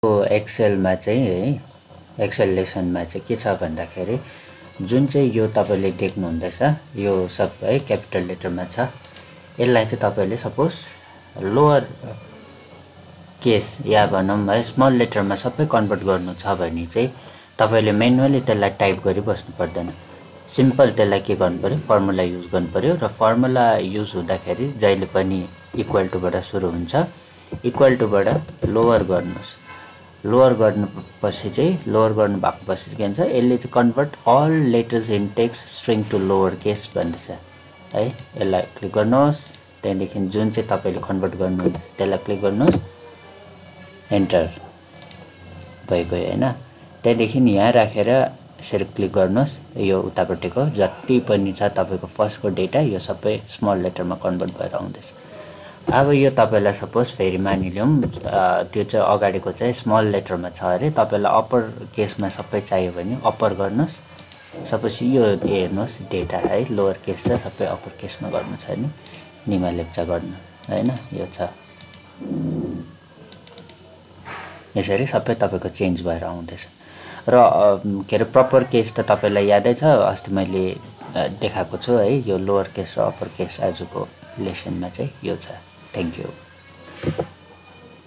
एक्सेलमा चाहिँ है एक्सेल लेसनमा चाहिँ के छ भन्दाखेरि जुन चाहिँ यो तपाईले देख्नुहुँदैछ यो सब है क्यापिटल लेटरमा छ। यसलाई चाहिँ तपाईले सपोज लोअर केस या भनौं है स्मल लेटरमा सबै कन्भर्ट गर्नु छ भने चाहिँ तपाईले म्यानुअली त्यसलाई टाइप गरि बस्नु पर्दैन। सिम्पल त्यसलाई के गर्नु पर्यो फर्मुला युज गर्नु पर्यो र फर्मुला युज हुँदाखेरि जहिले पनि इक्वल टु बाट सुरु हुन्छ। इक्वल टु बाट लोअर गर्नुस्। लोअर गर्नुपछि चाहिँ लोअर गर्नु भएपछि के हुन्छ यसले चाहिँ convert all letters in text string to lower case भन्दैछ है। यसलाई क्लिक गर्नुहोस्। त्यहाँदेखि जुन चाहिँ तपाईले कन्भर्ट गर्नु त्यसलाई क्लिक गर्नुहोस्। एन्टर भइगयो हैन। त्यहाँदेखि यहाँ राखेर यसरी क्लिक गर्नुहोस्। यो उतापट्टिको जति पनि छ तपाईको फर्स्टको डेटा यो सबै स्मल लेटरमा कन्भर्ट भएर आउँदैछ। अब यो तपाईलाई सपोज फेरि मानिलियौं त्यो चाहिँ अगाडिको चाहिँ स्मल लेटरमा छ अरे तपाईलाई अप्पर केसमा सबै चाहियो भने अप्पर गर्नुस्। सपोज यो हेर्नुस् डेटा है लोअर केस छ सबै अप्पर केसमा गर्नु छ नि निमा लेप्चा गर्नु हैन यो छ। यसरी सबै तपाईको चेन्ज भएर आउँदैछ र के रे प्रपर केस त तपाईलाई यादै छ अस्ति मैले देखाएको छु है यो लोअर केस र अप्पर केस आजको लेसनमा चाहिँ यो छ। Thank you.